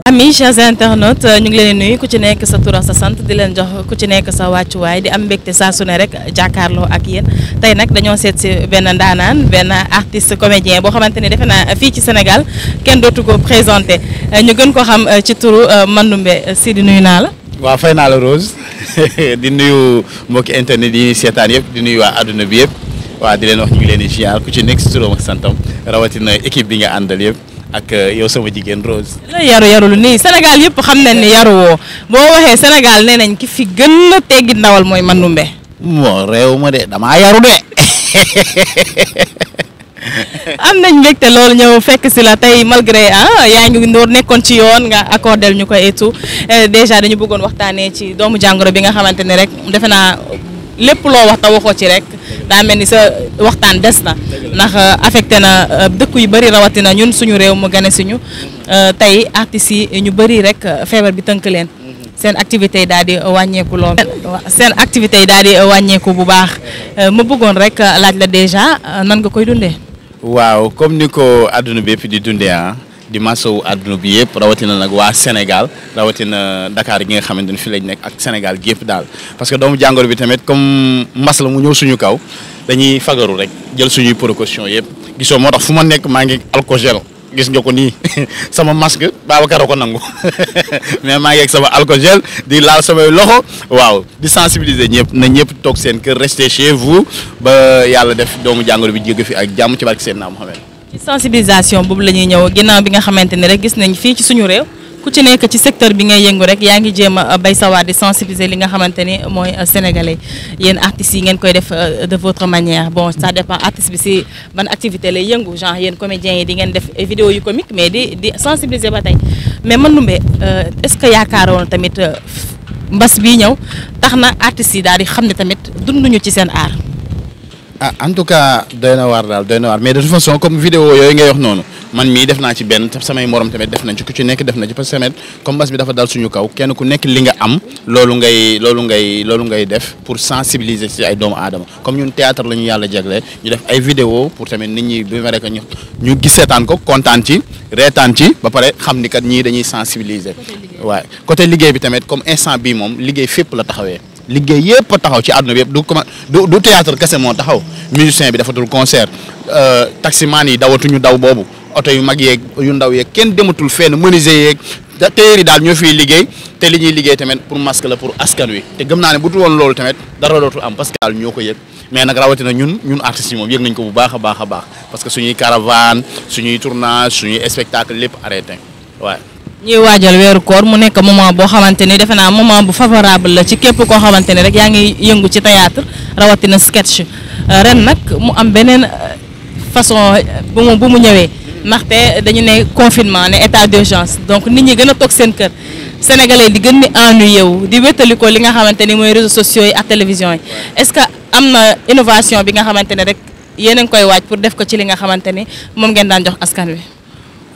Amis chers internautes ñu ngi leen nuyu ku ci nekk sa tur ak sa sant di leen jox ku ci nekk sa wàccuwaay di am mbégte saa su ne rek jàkkaarloo ak yéen tey nag dañoo seet si benn ndaanaan benn artiste comédien boo xamante ni defe naa fii ci Sénégal kenn dootu ko présenté ñu gën ko xam ci turu Mandoumbe Sidy nuyu naa la. waaw fay naa la Rose di nuyu mbokki internet yi seetaan yëpp di nuyu waa adduna bi yëpp waaw di leen wax ñu ngi leen di ziar ku ci nekk si turam ak santam rawatina équipe bi nga àndal yëpp. ak yow sama jigéen Rose. la yarul nii Sénégal yëpp xam nañ ni yaruwoo boo waxee Sénégal nee nañ ki fi gën a teggi ndawal mooy Mandoumbe. moo réew ma de damaa yaru de. am nañ mbégte loolu ñëw fekk si la tey malgré yaa ngi ndoor nekkoon ci yoon nga accordel ñu ko et tout déjà dañu bëggoon waxtaanee ci doomu jàngoro bi nga xamante ne rek defe naa lépp loo wax te waxoo ci rek daa mel ni sa waxtaan des na ndax affecté na dëkk yu bëri rawatina ñun suñu réew mu gane suñu tey artistes yi ñu bëri rek feebar bi tënk leen seen activité yi daal di wàññeeku lool seen activité yi daal di wàññeeku bu baax ma bëggoon rek laaj la déjà nan nga koy dundee. waaw comme ni ko àdduna bi yëpp di dundee di masawu àdduna bi yëpp rawatina nag waa Sénégal rawatina Dakar gi nga xamante ne fi lañ nekk ak Sénégal gi yëpp daal parce que doomu jàngoro bi tamit comme mbas la mu ñëw suñu kaw dañuy fagaru rek jël suñuy précaution yëpp gisoo moo tax fu ma nekk maa ngi alcogel gis nga ko nii sama masque Babacar a ko nangu mais maa ngi ak sama alcogel di laal samay loxo waaw di sensibiliser ñëpp na ñëpp toog seen kër rester chez vous ba yàlla def doomu jàngoro bi jóge fi ak jàmm ci barke seen naam Mohamed. ci sensibilisation boobu la ñuy ñëw ginnaaw bi nga xamante ne rek gis nañ fii ci suñu réew ku ci nekk ci secteur bi ngay yëngu rek yaa ngi jéem a bay sawaar di sensibiliser li nga xamante ni mooy sénégalais yéen artistes yi ngeen koy def de votre manière bon ça dépend artiste bi si ban activité lay yëngu genre yéen comédiens yi di ngeen def vidéo yu comique mais di sensibiliser ba tey mais Mandoumbe est-ce que yaakaaroon tamit mbas bii ñëw tax na artistes yi daal di xam ne tamit dunduñu ci seen art. En tout cas doy na waar daal doy na waar mais de toute façon comme vidéo yooyu ngay wax noonu man mii def naa ci benn samay morom tamit def nañ ci ku ci nekk def na ci parce que tamit comme mbas bi dafa dal suñu kaw kenn ku nekk li nga am loolu ngay def pour sensibiliser ci ay doomu aadama comme ñun théâtre la ñu yàlla jagle ñu def ay vidéo pour tamit nit ñi bi ma rek ñu gis seetaan ko kontaan ci reetaan ci ba pare xam ni kat ñii dañuy sensibiliser waaye côté liggéey bi tamit comme instant bii moom liggéey fépp la taxawee liggéey yëpp a taxaw ci àdduna bi yëpp du théâtre kese moo taxaw musicien bi dafatul concert taximaan yi dawatuñu daw boobu oto yu mag yeeg yu ndaw yeeg kenn dematul fenn menuisier yeeg tailleur yi daal ñoo fiy liggéey te li ñuy liggéey tamit pour masque la pour askan wi te gëm naa ne bu dul woon loolu tamit dara dootul am parce que daal ñoo ko yëg mais nag rawatina ñun artistes yi moom yëg nañ ko bu baax a baax a baax parce que suñuy caravane suñuy tournage suñuy spectacle lépp arrêté waaw. ñuy waajal weeru koor mu nekk moment boo xamante ni defe naa moment bu favorable la ci képp koo xamante ne rek yaa ngi yëngu ci théâtre rawatina sketch ren nag mu am beneen façon bu mu ñëwee ndaxte dañu ne confinement ne état d'urgence donc nit ñi gën a toog seen kër sénégalais di gën di ennuyé wu di wétali ko li nga xamante ni mooy réseaux sociaux yi ak télévision yi est-ce que am na innovation bi nga xamante ne rek yéen a ngi koy waaj pour def ko ci li nga xamante ni moom ngeen daan jox askan wi.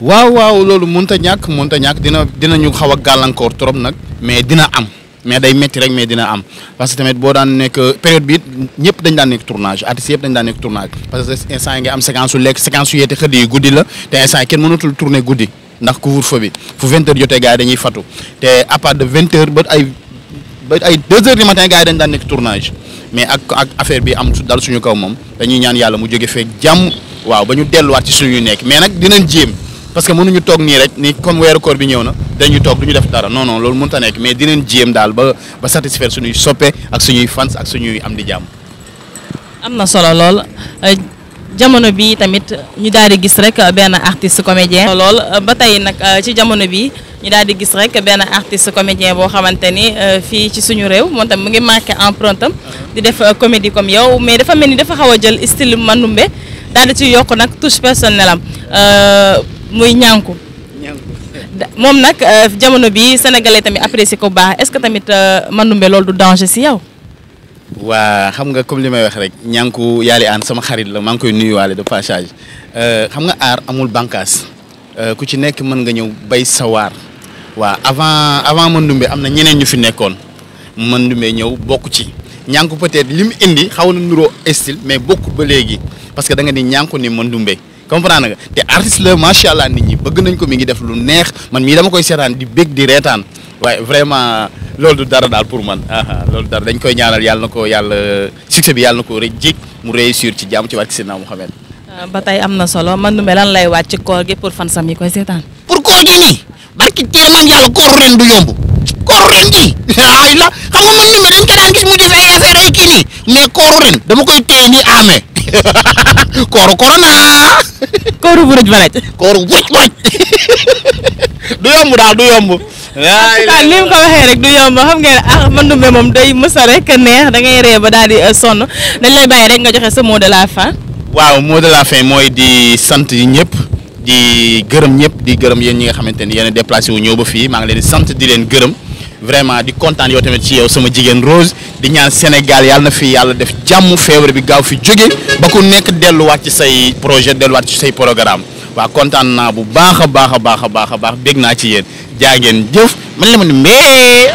waaw loolu mënut a ñàkk dinañu xaw a gàllankoor trop nag mais dina am mais day métti rek mais dina am parce que tamit boo daan nekk période bi ñëpp dañ daan nekk tournage artistes yëpp dañ daan nekk tournage parce que instant yi nga am séquence su lekk séquence su yeete xëdd yi guddi la te instant yi kenn mënatul tourner guddi ndax couvre-feu bi fu 20 heures jotee gars yi dañuy fatu te à part de 20 heures ba ay 2 heures du matin gars yi dañ daan nekk tournage mais ak affaire bi am dal suñu kaw moom dañuy ñaan yàlla mu jóge feek jàmm waaw ba ñu delluwaat ci suñuy nekk mais nag dinañ jéem parce que mënuñu toog nii rek ni comme weeru koor bi ñëw na dañuy toog du ñu def dara non loolu mënut a nekk mais dinañ jéem daal ba satisfaire suñuy soppe ak suñuy fans ak suñuy am di jàmm. am na solo lool jamono bi tamit ñu daal di gis rek benn artiste comédien. lool ba tey nag ci jamono bi ñu daal di gis rek benn artiste comédien boo xamante ni fii ci suñu réew moom tam mu ngi marqué empreinte am di def comédie comme yow mais dafa mel ni dafa xaw a jël style Mandoumbe daal di ci yokk nag touche personnelle am. muy ñànku moom nag jamono bi sénégalais tamit apprécié ko baax est-ce que tamit Mandoumbe loolu du danger si yow. waa xam nga comme li may wax rek ñànku yaali aan sama xarit la maa ngi koy nuyuwaale de passage xam nga aar amul bànqaas ku ci nekk mën nga ñëw bay sawaar waa avant Mandoumbe am na ñeneen ñu fi nekkoon Mandoumbe ñëw bokk ci ñànku peut-être li mu indi xaw na nuroo style mais bokkul ba léegi parce que da nga ni ñànku ni Mandoumbe comprendre nga te artiste la macha allah nit ñi bëgg nañ ko mi ngi def lu neex man mii dama koy seetaan di bég di reetaan waaye vraiment loolu du dara daal pour man loolu dara dañ koy ñaanal yàlla na ko yàlla succès bi yàlla na ko jik mu réussir ci jàmm ci barke Seydina Mouhamed. ba tey am na solo Mandoumbe lan lay wàcc ci koor gi pour fan sam yi koy seetaan. pour koor gi nii barki teel man yàlla kooru ren du yomb kooru ren gi ay la xam nga Mandoumbe dañ ko daan gis mu def ay affaire ay kii nii mais kooru ren dama koy téye ni amee kooru corona. kooru bu rëj ba rëj. kooru bu rëj ba rëj. du yomb daal du yomb. waaw li mu ko waxee rek du yomb xam ngeen Mandoumbe moom day mësa rek neex da ngay ree ba daal di sonn dañ lay bàyyi rek nga joxe sa mot de la fin. waaw mot de la fin mooy di sant yi ñëpp di gërëm ñëpp di gërëm yéen ñi nga xamante ni yéen a déplacé wu ñëw ba fii maa ngi leen di sant di leen gërëm vraiment di kontaan yow tamit ci yow sama jigéen Rose di ñaan Sénégal yàlla na fi yàlla def jàmm feebar bi gaaw fi jóge ba ku nekk delluwaat ci say projet delluwaat ci say programme waaw kontaan naa bu baax a baax a baax a baax a baax bég naa ci yéen jaa ngeen jëf man la ma ni mbee